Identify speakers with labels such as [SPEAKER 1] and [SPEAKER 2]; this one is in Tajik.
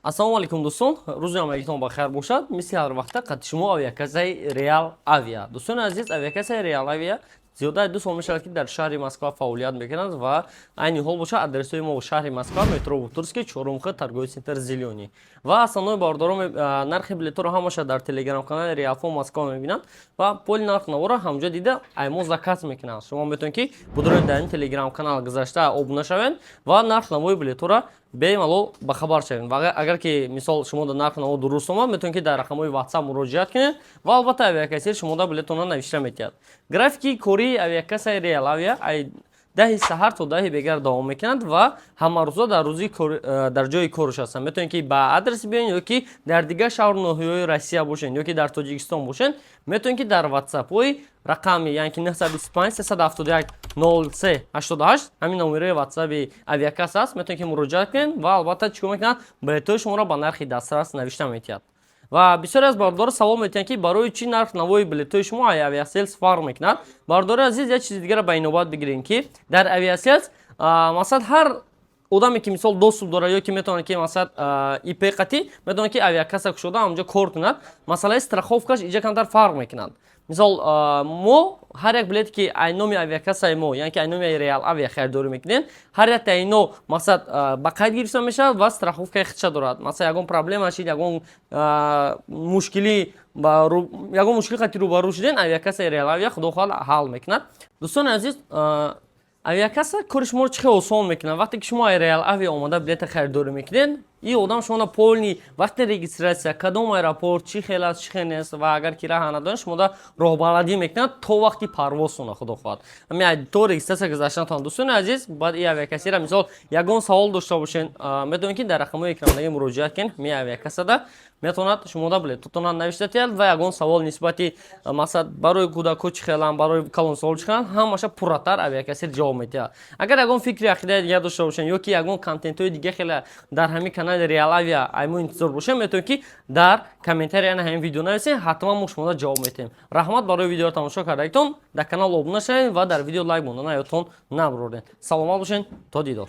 [SPEAKER 1] Ассалому алайкум, дӯстон, рӯзи ҳамагитон ба хайр бошад. Мисли ҳар вақта қадди шумо авиакассаи Реал Авиа. Дӯстони азиз, авиакассаи Реал Авиа зиёда 2 сол мешавад, ки дар шаҳри Москва фаъолият мекунад ва айни ҳол бошад, адресҳои мо: шаҳри Москва, метро Бутырский, чорум хел, торговый центр «Зелёный». Ва основной бародаро нархи билетҳоро ҳамаша дар телеграм-канали Реалфон Москва мебинанд ва поли нарх наворо ҳамҷо дида ай мо заказ мекунанд. Шумо метавонед, ки будроед, дар ин телеграм-канал гузашта обуна шавед ва нарх навои билетҳоро бемалол ба хабар шавед. Ва агар ки, мисол, шумо дар нарх наво дуруст омад, метавонед, ки дар рақамҳои WhatsApp муроҷиат кунед ва албатта авиакассир шумода билетона навишта метиҳад. Графики кории авиакассаи Реал Авиа ай 10-и саҳар то 10-и бегар давом мекунад ва ҳамарӯза дар рӯзи дар ҷои корш ҳастанд. Метавонед, ки ба адрес биёед ё ки дар дигар шаҳру ноҳияҳои Россия бошед ё ки дар Тоҷикистон бошед, метавонед, ки дар ватсапҳои рақами, яъне ки 925 371 03 88, ҳамин номерои ватсаби авиакасса аст, метавонед, ки муроҷиат кунед ва албатта чӣ кор мекунад, билетҳои шуморо ба нархи дастрас навишта метиҳад. Ва бисёре аз бародаро савол метиҳанд, ки барои чӣ нарх навои билетҳои шумо ай Авиаселс фарқ мекунад. Бародари азиз, як чизи дигарро ба инобат бигирем, ки дар Авиаселс, масалан, ҳар одаме ки, мисол, доступ дорад ё ки метавонад, ки, масалан, ИП қатӣ метавонад, ки авиакасса кушода, ҳамҷо кор кунад, масъалаи страховкаш иҷа камтар фарқ мекунад. Мисол, мо ҳар як билете, ки ай номи авиакассаи мо, яъне ки ай номи Реал Авиа харидорӣ мекунем, ҳар якта ино, мақсад, ба қайд гирифта мешавад ва страховкаи худша дорад. Масалан, ягон проблема шид, ягон мушкили қати рӯбарӯ шуден, авиакассаи Реал Авиа, худо хоҳад, ҳал мекунад. Дӯстони азиз, авиакасса кори шуморо чӣ хел осон мекунад? Вақте ки шумо ай Реал Авиа омода билета харидорӣ мекунед, и одам шуморо полный вақти регистрация, кадом аэропорт чӣ хел аст, чӣ хел нест ва агар ки раҳа надоред, шумода роҳбаладӣ мекунад то вақти парвозтона, худо хоҳад, ҳамин то регистрация гузаштанатон. Дӯстони азиз, баъд и авиакассира, мисол, ягон савол дошта бошед, метавонед, ки дар рақамҳои экрандагӣ муроҷиат кунед. Ҳамин авиакассада метавонад шумода билетотона навишта диҳад ва ягон савол нисбати, масалан, барои кӯдакҳо чӣ хеланд, барои калонсоло чӣ хеланд, ҳамаша пурратар авиакассир ҷавоб медиҳад. Агар ягон фикри ақидаи дигар дошта бошед ё ки ягон контентҳои дига хеле дар ҳамин канали Реал Авиа ай мо интизор бошем, метавонед, ки дар комментария ҳамин видео нависед, ҳатман мо шумода ҷавоб медиҳем. Раҳмат барои видеоро тамошо кардагитон. Дар канал обуна шавед ва дар видео лайк мондан ёдтон набуроред. Саломат бошед, то дидор.